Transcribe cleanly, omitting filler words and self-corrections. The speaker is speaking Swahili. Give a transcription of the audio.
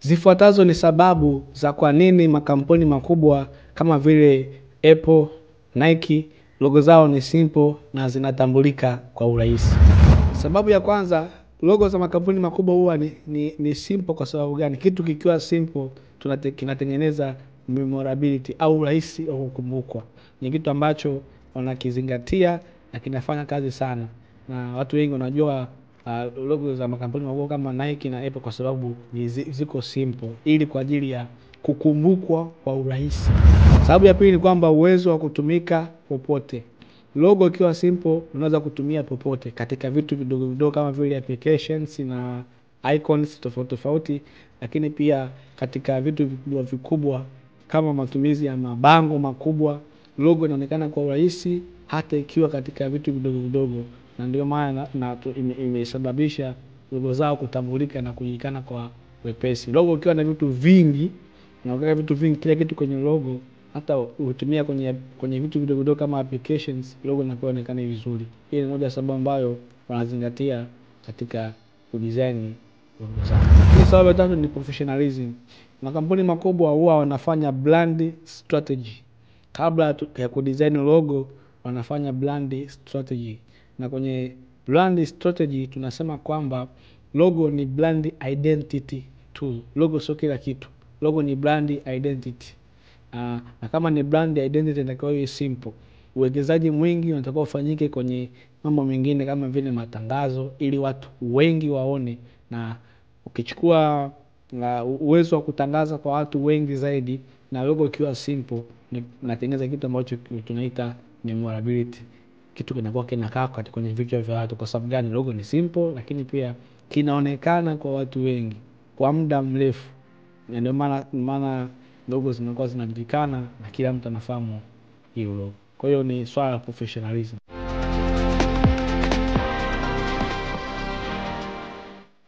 Zifuatazo ni sababu za kwa nini makampuni makubwa kama vile Apple, Nike, logo zao ni simple na zinatambulika kwa urahisi. Sababu ya kwanza, logo za makampuni makubwa huwa ni simple kwa sababu gani? Kitu kikiwa simple kinatengeneza memorability au urahisi wa kukumbukwa. Ni kitu ambacho wanakizingatia na kinafanya kazi sana. Na watu wengi wanajua logo za makampuni makubwa kama Nike na Apple kwa sababu ni ziko simple ili kwa ajili ya kukumbukwa kwa urahisi. Sababu ya pili ni kwamba uwezo wa kutumika popote. Logo ikiwa simple unaweza kutumia popote katika vitu vidogo vidogo kama vile applications na icons tofauti tofauti, lakini pia katika vitu vikubwa vikubwa kama matumizi ya mabango makubwa, logo inaonekana kwa urahisi hata ikiwa katika vitu vidogo vidogo, na ndio maana imesababisha logo zao kutambulika na kujulikana kwa wepesi. Logo ukiwa na vitu vingi na ukiweka vitu vingi, kila kitu kwenye logo, hata utumia kwenye vitu vidogo vidogo kama applications, logo inakuwa inaonekana vizuri. Hii ni moja ya sababu ambayo wanazingatia katika kudesign logo zao. Hii sababu ya tatu ni professionalism. Makampuni makubwa huwa wanafanya brand strategy. Kabla ya kudesign logo wanafanya brand strategy. Na kwenye brand strategy tunasema kwamba logo ni brand identity tool. Logo sio kila kitu. Logo ni brand identity. Na kama ni brand identity inatakiwa iwe simple. Uwekezaji mwingi unatakiwa ufanyike kwenye mambo mengine kama vile matangazo ili watu wengi waone, na ukichukua uwezo wa kutangaza kwa watu wengi zaidi na logo ikiwa simple, unatengeneza kitu ambacho tunaita memorability. Kitu kinakuwa kinakaa kwenye vichwa vya watu. Kwa sababu gani? Logo ni simple lakini pia kinaonekana kwa watu wengi kwa muda mrefu. Na ndio maana logo zinakuwa zinajulikana na kila mtu anafahamu hiyo logo. Kwa hiyo ni swala la professionalism.